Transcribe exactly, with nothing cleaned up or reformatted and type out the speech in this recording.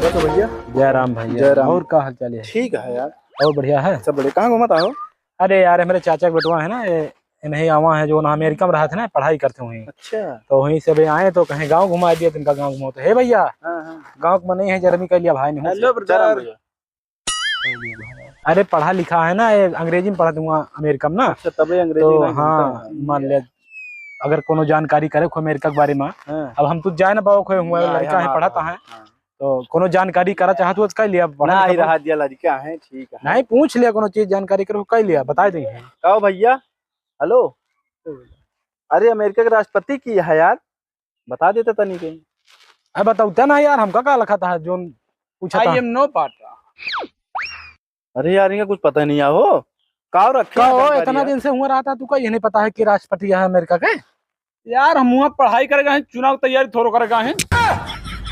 तो भैया, जय राम भैया। जय राम। और का हाल चाल है? ठीक है यार। और बढ़िया है? सब बढ़िया। कहाँ घूमत आहो? अरे यार, हमरे चाचा के बेटवा है ना, ये, ये नहीं आवा है, जो ना अमेरिका में रहत है ना, पढ़ाई करते हुए। अच्छा। तो वहीं से अभी आए तो कहें गाँव घुमा दिया, तिनका गाँव घुमाओ। तो हे भैया, हाँ, हाँ। गाँव में नहीं है, जर्मी कर लिया भाई, नहीं हेलो चरण ब्रदर। भैया। अरे पढ़ा लिखा है ना, ये अंग्रेजी में पढ़त हुआ अमेरिका में ना। अच्छा, तबे अंग्रेजी तो नहीं जानता हाँ, है। मान ले, अगर कोनो जानकारी करे खो अमेरिका के बारे में, हाँ। अब हम तो जाए ना पाओ खो हुआ, ना, लड़का हम है, आ पढ़त रहा है। हाँ। तो कोनो जानकारी करा चाहत हो तो कह लिया, पढ़ा ना लिखा ही बहुत रहा दिया लड़का है, ठीक है। नहीं, पूछ लिया, कोनो चीज जानकारी करो, कह लिया, बता देंगे। कहो भैया, हेलो, अरे अमेरिका के राष्ट्रपति की है यार, बता देते तनी के। अरे बताओ ना यार, हमका का लखा था जोन पूछा था? I am no पाटा। अरे यार, इनका कुछ पता नहीं हो, का रखे का हो, जानकारी इतना यार? दिन से हुआ रहा था, तू का ये नहीं पता है कि राष्ट्रपति है अमेरिका के? यार, हम वहाँ पढ़ाई करे गए हैं, चुनाव तैयारी थोड़ो करे गए हैं।